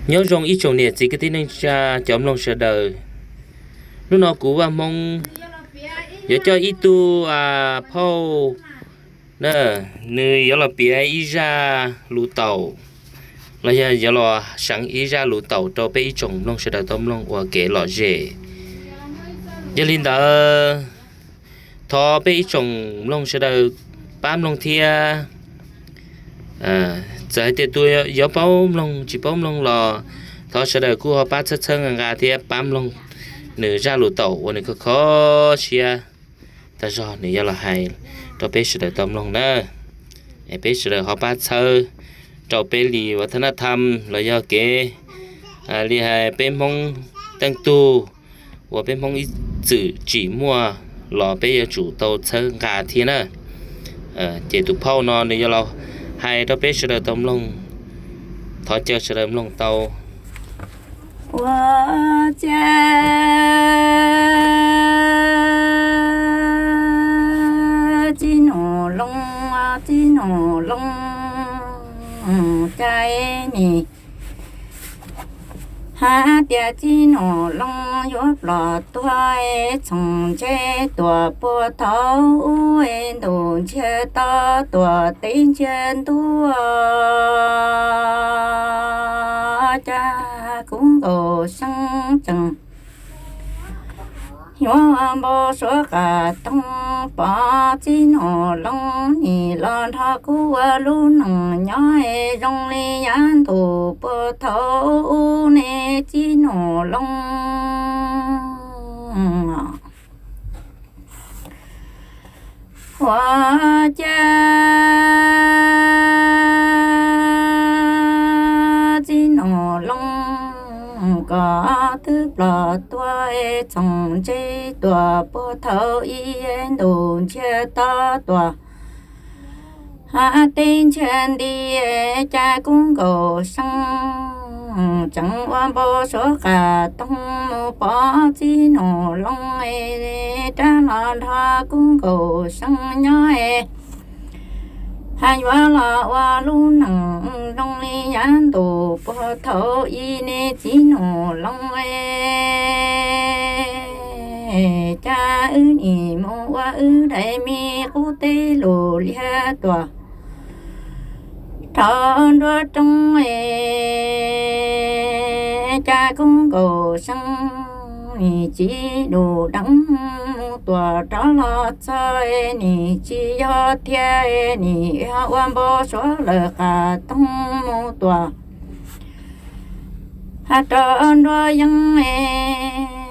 Nyob zoo ib tsoom niam txiv kwv tij neej tsa cov mloog sawv daws. Hnub no kuv Vaj Hmoob yuav coj ib tug phauj na, nws yuav los piav ib zaj lus taum los yog yuav los seev ib zaj lus taum rau peb ib tsoom mloog sawv daws tau mloog ua kev lom zem. Yog li ntawd, thov peb ib tsoom mloog sawv daws pab mloog thiab. Txawm hais tias tus yuav paub mloog tsis paub mloog los thov sawv daws kuj ho pab txhawb txhawb nqa nqa thiab pab mloog nws zaj lus taum uas nws kho kho siab tag zog nws yuav los hais rau peb sawv daws tau mloog na. Peb sawv daws ho pab txhawb rau peb li ua thab naj tham los yog kev li hais peb Hmoob teej tug uas peb Hmoob ib txwm tsim muaj los peb yuav tsum tau txhawb nqa thiab na. Ces tus phauj no nws yuav los hais rau peb sawv daws tau mloog, thov caw sawv daws mloog tau. Ua cas txiv Nom Loo, txiv Nom Loo, cas nim hais tias txiv Nom Loo yuav ploj tuag, txhoov ntse tuam puag thaum ub, ntuj ntsiag to tuam teb ntsiag ntuj, cas kuv Nkaus Seeb tseem yuav npau suav qas toog pom txiv Nom Loo nim los nrog kuv ua lub neej nyob zoo li yav ntuj puag thaum ub ne txiv Nom Loo. Ua cas txiv Nom Loo koj twb ploj tuag, txhoov ntse tuam puag thaum ub, ntuj ntsiag to tuam teb ntsiag nti, cas kuv Nkaus Seeb tseem ua npau suav qas toog mus pom txiv Nom Loo rov los nrog kuv Nkaus Seeb nyob, hais yuav los ua lub neej zoo li yav ntuj puag thaum ub ne txiv Nom Loo. Cas wb nim mus ua wb daim me qub teb lus liag tuam rau nruab roob, cas kuv Nkaus Seeb nim tsis dum deev mus tuam rov los txog, nim tsis yog tiag, nim yog ua npau suav lawm qas toog mus tuam rau nruab yeeb.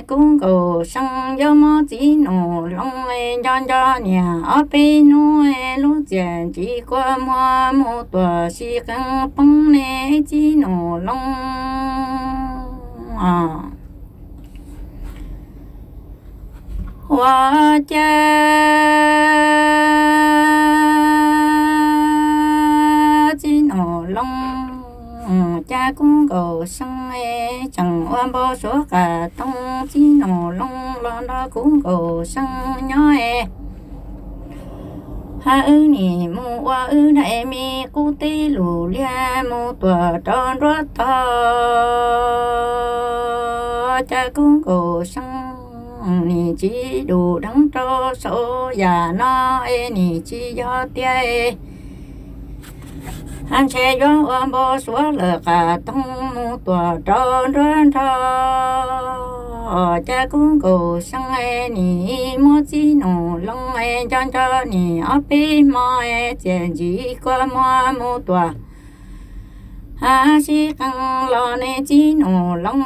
Kuv Nkaus Seeb yuav muab txiv Nom Loo nco nco niam ob peb hnub, lub txiaj ntsim kua muag mus tuam sib qees poob ne txiv Nom Loo. Ua cas txiv Nom Loo, cas kuv Nkaus Seeb tseem ua npau suav qas toog txiv Nom Loo los nrog kuv Nkaus Seeb nyob, hais wb nim mus ua wb daim me qub teb lus liag mus tuam rau nruab tog, cas kuv Nkaus Seeb nim tsis dum deev rau saum yam no, nim tsis yog tiag, ntshe yuav ua npau suav lawm qas toog mus tuam rau nruab nrog, cas kuv Nkaus Seeb nim muab txiv Nom Loo nco nco nim ob peb hmo, txiaj ntsim kua muag mus tuam sib qees los ne txiv Nom Loo.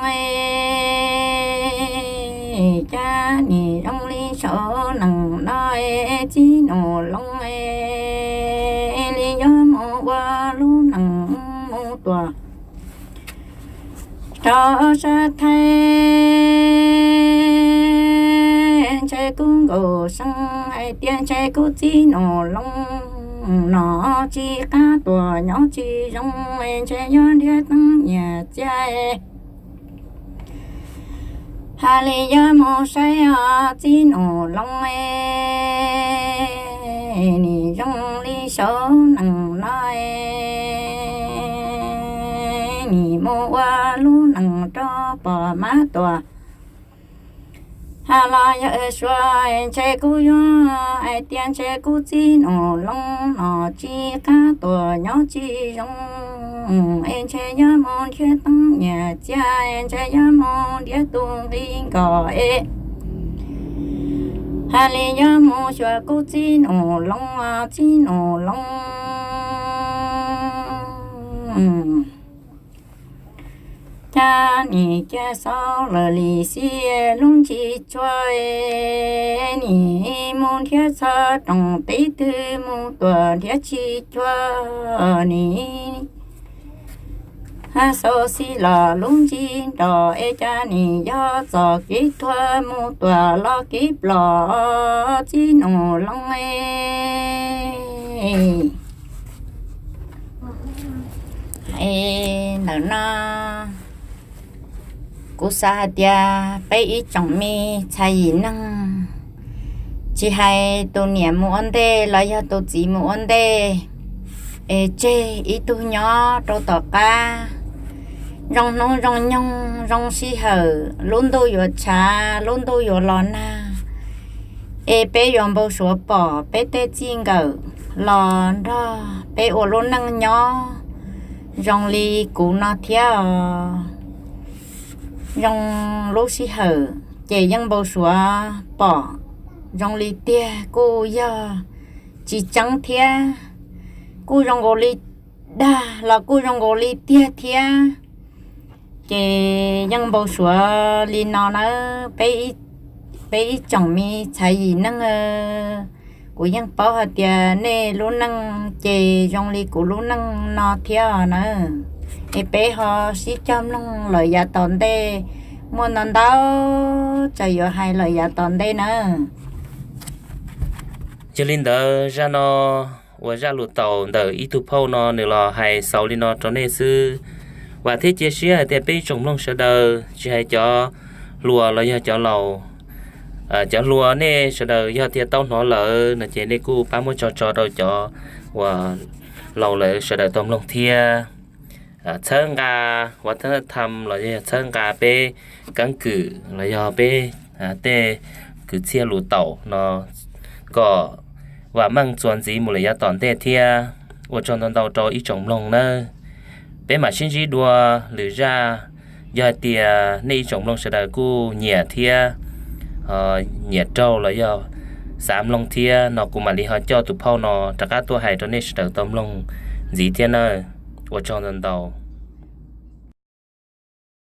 Cas nim zoo li saum neej no txiv Nom Loo, li yuav mus ua lub neej mus tuam rau sab Thaib. Ntshe kuv Nkaus Seeb hais tias ntshe kuv txiv Nom Loo no tsis qab tuam nyob tsis zoo, ntshe yuav nrhiav teeb nyiaj txiag, hais li yuav mus saib txiv Nom Loo, nim zoo li saum neej no, nim mus ua lub neej rau pom mab tuam. Has los yog suav ntshe kuv yuav hais tias ntshe kuv txiv Nus Loo no tsis qab tuam nyob tsis zoo, es ntshe yuav mus nrhiav teeb nyiaj txiag, es ntshe yuav mus nrhiav tus nqi nkos es hais li yuav mus xyuas kuv txiv Nus Loo, txiv Nus Loo. Cas nim cia xaus lawm li xij lub ntsis tshua, nim mus nrhiav txog rooj teb twg mus tuam nrhiav tsis cuag, nim xaus xij los lub ntsis nrog es cas nim yog txoj kev tuag mus tuam los kev ploj txiv Nus Loo. Es ntawm no kuv xav hais tias peb ib tsoom me txhais yim neeg, tsis hais tus niam mus ua ntej los yog tus txiv mus ua ntej, es tseg ib tug nyob rau tom qab, zoo hnub zoo nyoog zoo sij hawm, lub ntuj yuav tshav lub ntuj yuav los nag, es peb yuav npau suav pom peb tej txij nkawm los nrog peb ua lub neej nyob zoo li kuv no thiab os. Zoo lub sij hawm ces yeej npau suav pom zoo li tiag kuj yog tsis tseeb thiab, kuj zoo nkaus li dag los kuj zoo nkaus li tiag thiab. Ces yeej npau suav li no nawb, peb ib tsoom me txhais yim neej. Kuv yeej paub hais tias nej lub neej ces zoo li kuv lub neej no thiab nawb. Es peb ho sib cog mloog lawm yav tom ntej, muaj ntau ntau tsav yuav hais lawm yav tom ntej nawb. Yog li ntawd zaj no uas zaj lus taum ntawm ib tug phauj no nws los hais xaus li no rau nej xwb. Vam thiab cia siab hais tias peb ib tsoom mloog sawv daws, tsis hais cov hluas los yog cov laus, cov hluas nej sawv daws yog tias tau hnov lawm no ces nej kuj pab muab tso tso rau cov uas laus lawv sawv daws tau mloog thiab. Txhawb nqa, ua tham los yog txhawb nqa peb keeb kwm los yog peb tej kwv txhiaj lus taum no kom vam meej txuas ntxiv mus lawm yav tom ntej thiab. Ua tsaug ntau ntau rau ib tsoom mloog nawb. Peb mam sib ntsib dua lwm zaj. Yog hais tias nej ib tsoom mloog sawv daws kuj nyiam thiab nyiam raug los yog xav mloog thiab no kuv mam li ho coj tus phauj no rov qab tuaj hais rau nej sawv daws tau mloog ntxiv thiab nawb. Ua tsaug ntau ntau.